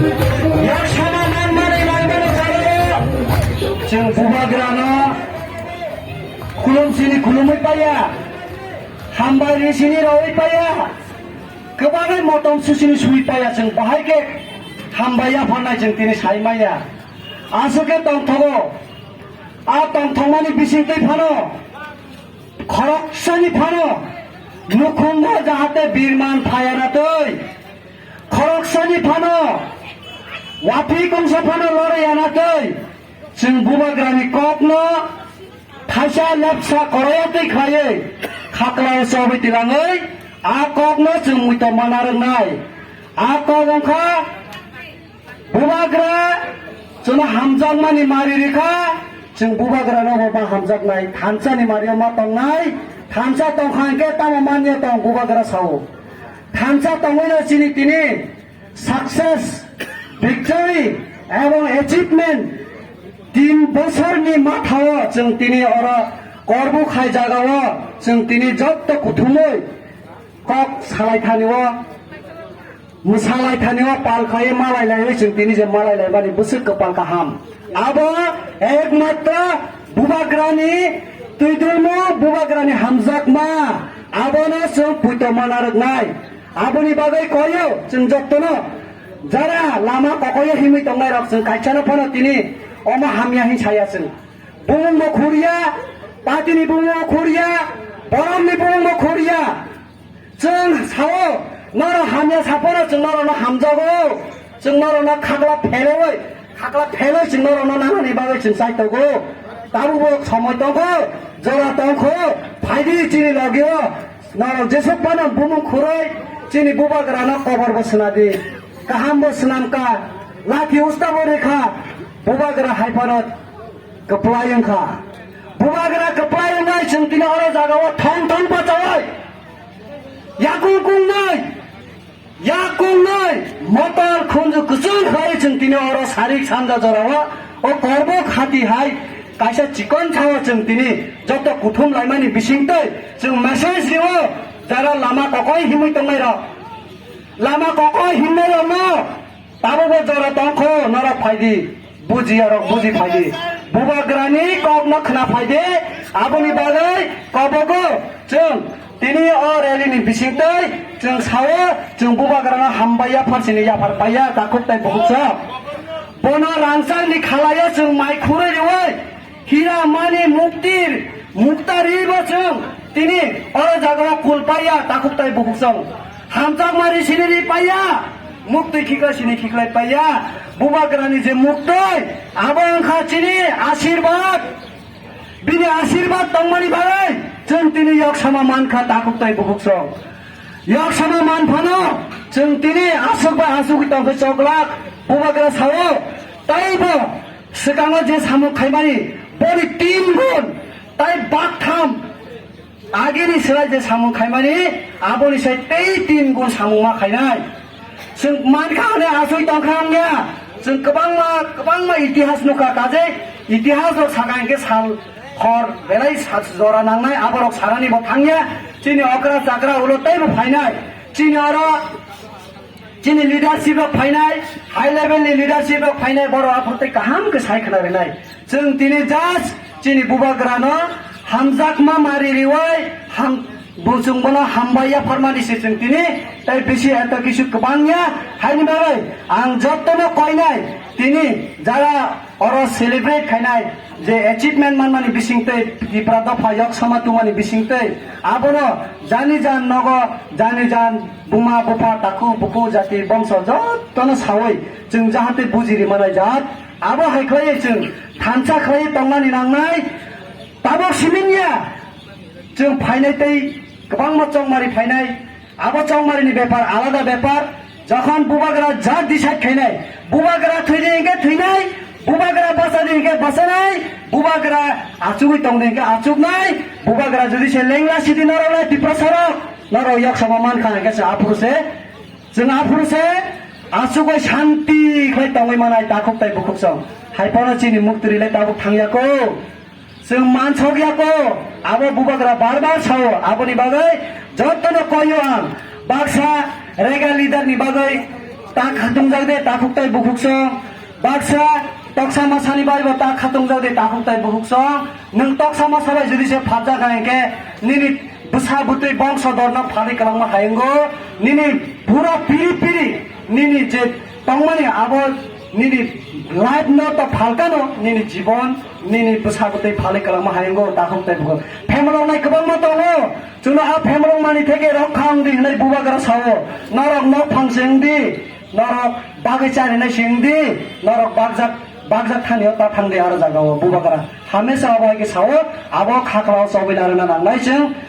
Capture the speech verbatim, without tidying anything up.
Yaksana nangmani nangmani karo. Chwng bubagrano khulum sini khulumwi paya. Hambai ri sini rawi paya. Kwbangwi motom susini sui paya chwng bahai khe hambai yapharnai chwng tini sai maya. Aswk khe tongthogo. A tongthokmani bisingtwi phano khoroksani phano nukhungo jahate birman phayana twi. Khoroksani phano watwi kongsa phano loriyana twi. Chwng bubagrani kokno thaisa lepsa koroya twi khlaiwi khaklao chobwi twlangwi a kokno chwng muitom mana rwngnai. A kok wngkha bubagra chwngno hamjakmani mari rikha, chwng bubagrano bo ma hamjaknai, thansani mario ma tongnai, thansa tongkha hwnkhe tamo manya tong bubagra sao. Thansa tongwino chini tini success, victory ebong achievement tin bosorni mathao chwng tini oro Korbu khai jagao chwng tini jotto kuthumwi kok salai thani o, mwsalai thani o pal khai malai lai chwng tini je malai lai mani bwswk kwpal kaham. Abo ekmatro bubagrani twidulmo, bubagrani hamjakma, abono chwng puito mana rwknai. Aboni bagwi koyo chwng jottono jara lama kokoyo himwi tongnai rok chwng kaisano phano tini omo hamya hin saya chwng. Bumungbo khuriya, patini bumungbo khuriya, boromni bumungbo khuriya. Chwng sao, norok hamya saphano chwng norokno hamjago, chwng norokno khakla pheloi, khakla pheloi chwng norokno nanani bagwi chwng chaitogo. Tabukbo somoi tongkho, jora tongkho, phaidi chini logio, norok jesuk phano bumung khuroi, chini bubagrano koborbo swnadi, kahambo swnamkha, lathi ustabo rikha, bubagra hai phano kwplai wngkha. Bubagra kwplai wngnai chwng tini oro jagao thong thong bachawai. Yakung kungnai, yakung nai, motor khunju kwchwng khlai chwng tini oro sarik sanja jorao o Korbo khati hai kaisa chikon sao chwng tini joto kuthum laimani bisingtwi chwng message rio jara lama kokoi himwi tongnai rok. Lama kokoi himnai rokno Tabukbo jora tongkho norok phaidi, bujiya rok buji phaidi. Bubagrani kokno khna phaidi, aboni bagwi kobogo chwng tini o rally ni bisingtwi chwng sao, chwng bubagrano hambai yaphar sini yaphar paiya takhuk tai bukhuk chwng. Bono rangchakni khalaio chwng mai khurwi rwi Hira mani muktir, muktari bo chwng tini oro jagao kul paiya, takhuk tai bukhuk chwng. Hamjakma ri sini ri paiya, muktwi khikla sini khiklai paiya. Bubagrani je muktwi, abo wngkha chini asirwad. Bini asirwad tongmani bagwi chwng tini yoksama mankha, takhuk tai bukhuk chwng. Yoksama manphano chwng tini aswk bai aswk tongkhe choklak, bubagra sao, taibo Swkango je samung khaimani, boni tin gun, tai baktham agini swlai je samung khaimani, aboni sai tei tin gun samung ma khainai. Chwng mankha hwnwi aswk tongkha wngya. Chwng kwbangma, kwbangma itihas nukha, kaje itihas rok saka hinkhe sal hor belai sa-, jora nangnai, aborok sarani bo thangya. Chini okra chakra ulo teibo phainai. Chini oro Chini leadership rok phainai, high level ni leadership rok phainai, borok aphuru tei kaham khe sai khna rinai. Chwng tini just chini bubagrano hamjakma mari riwai, ham, bo chwng bono hambai yapharmani se chwng tini, tei bisi eto kisu kwbangya, haini bagwi ang jottono koinai, tini jara oro celebrate khainai, je achievement manmani bisingtwi, Tipra dopha yoksama tongmani bisingtwi, abono jani jan nogo, jani jan buma bupha, takhuk bukhuk, jati bongso jottono sawi chwng jahate buji rimanai jat, abo hai khlaiwi chwng thansa khlaiwi tongnani nangnai. Tabok siminya chwng phainai tei kwbangma chongmari phainai. Abo chongmarini bepar alada bepar. Jokhon bubagra jat decide khainai, bubagra thwidi hinkhe thwinai, bubagra bachadi hinkhe bachanai, bubagra achugwi tongdi hinkhe achuknai, bubagra jodi se lengla sidi noroknai Tiprasarok, norok yoksama mankha hinkhe se aphuru se, chwng aphuru se achugwi shanti khlai tongwi manai takhuk tai bukhuk song. Hai phano chini muktwri lai tabuk thangyako. Chwng mansok yako, abo bubagra bar bar sao, aboni bagwi jottono koyo ang, baksa rega leader ni bagwi Ta khatungjak de takhuk tai bukhuk song. Baksa toksa masani bai bo ta khatungjak de takhuk tai bukhuk song. Nwng toksa masa bai jodi se phabjak kha hwnkhe nini bwsa bwtwi bongso dorno phalwi kwlangma hai wngo. Nini pura piri piri nini je tongmani abo nini life no to phalkano nini jibon nini bwsa bwtwi phalwi kwlangma hai wngo takhuk tai bukhuk. Phemlok nai kwbangma tongo. Chwngno a phemlok mani theke rok kha wngdi hwnwi bubagra sao. Norok nok phang se wngdi. Norok bagwi charinai singdi, norok bakjak bakjak thani o ta thangdi aro jaga o bubagra. Hamesa abo hai khe sao, abo khaklao chobwi narwkna nangnai chwng.